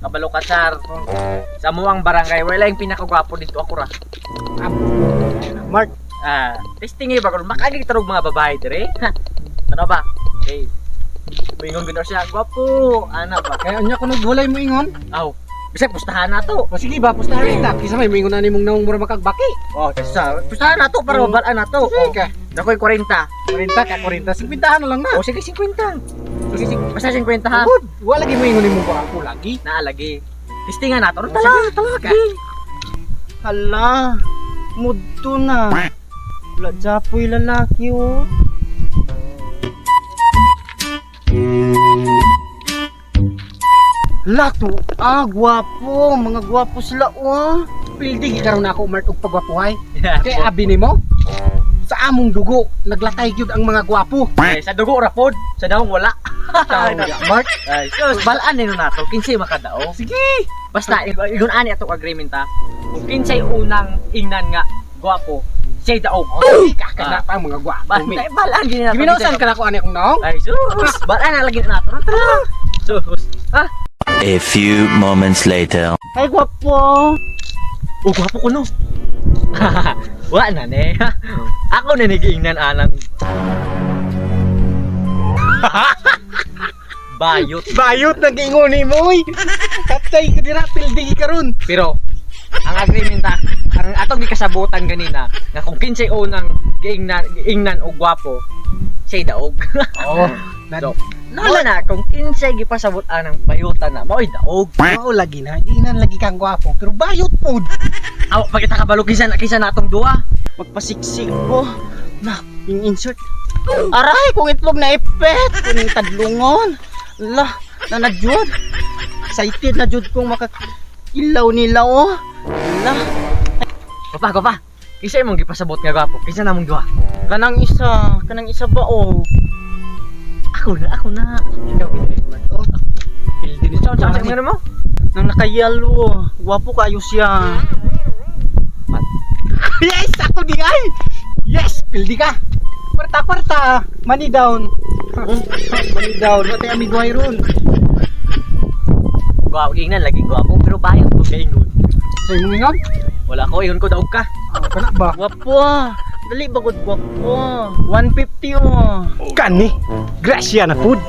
Kabalo ka, sar. Sa muang barangay, wala yung pinakagwapo dito ako ra. Mark, Ah, testing eh ba kung makaagi tarog mga babae dire. Ano ba? Okay. Mingon gud siya, gwapo. Ana ba? Kaya unya kuno walay mo ingon. Aw, bisag pustahan na to. O sige ba, pustahan ta. Kisa may moingon ani mong naong mura makagbaki. Oh, kaysa pustahan na to para mabalaan na to. Sige ka. Nakoy 40. 40 ka, 40. 50 na lang na. O sige 50. Sige, basta 50 ha. Good. Wala lagi mo ingon nimo ba ako lagi. Naalagi. Testingan na to. O, sige, talaga. Hala, mudto na. Wala japoy lalaki oh. Lato, ah, gwapo. Mga gwapo sila oh. Pildi gikaron ako Mark og pagwapuhay. Kay abi nimo sa among dugo naglatay gyud ang mga gwapo. Eh, sa dugo ra pod, sa dahong wala. Tao ya, Mark. Ay, sus, balaan nino nato kinsay makadao. Sige. Basta ingon ani atong agreement ha. Kung kinsay unang ingnan nga gwapo, siya'y daog. O sige ka kana pa ang mga gwapo. mi. Basta balaan gini nato. Giminawsan ka na ko ani akong naong. Ay, sus, balaan na lagi nato. Tara. Sus. Ha? A few moments later. Ay, gwapo. Oh, gwapo ko no. Wa na ne. Ako na nagiingnan anang bayot. Bayot nang giingon nimo oy. Katay ka dira pildi karon. Pero ang agreement ha, ang atong gikasabutan ganina nga kung kinsay unang giingnan giingnan og gwapo, siya'y daog. Oh, So, nala na kung kinsay gipasabot anang bayutan na mao'y daog. Mao lagi na, giinan lagi kang gwapo pero bayot pod. Aw, pagita ka balo kinsa na kinsa na atong duwa. Magpasiksik ko. Na, yung insert. Aray, kung itlog na ipet. Kuning tadlungon. La, na na jud. Excited na jud kong makakilaw nila oh. La, Papa, papa. Kinsa imong gipasabot nga gwapo? Kinsa namong duwa? kanang isa ba oh. Ako na, ako na. Ikaw gid. Oh, Pildi ni Unsa unsa unsa mo? nang naka-yellow. Gwapo kayo siya. Yes, ako di ay. Yes, pildi ka. Kwarta kwarta, money down. Money down, wate amigo ay ron. Gwapo ingnan lagi gwapo pero bayot ko gaingon. Sa imong ingon? Wala ko ingon ko daog ka. Oh, kana ba? Gwapo ah. Dali ba gud gwapo. 150 oh. Kani. Gracia na food.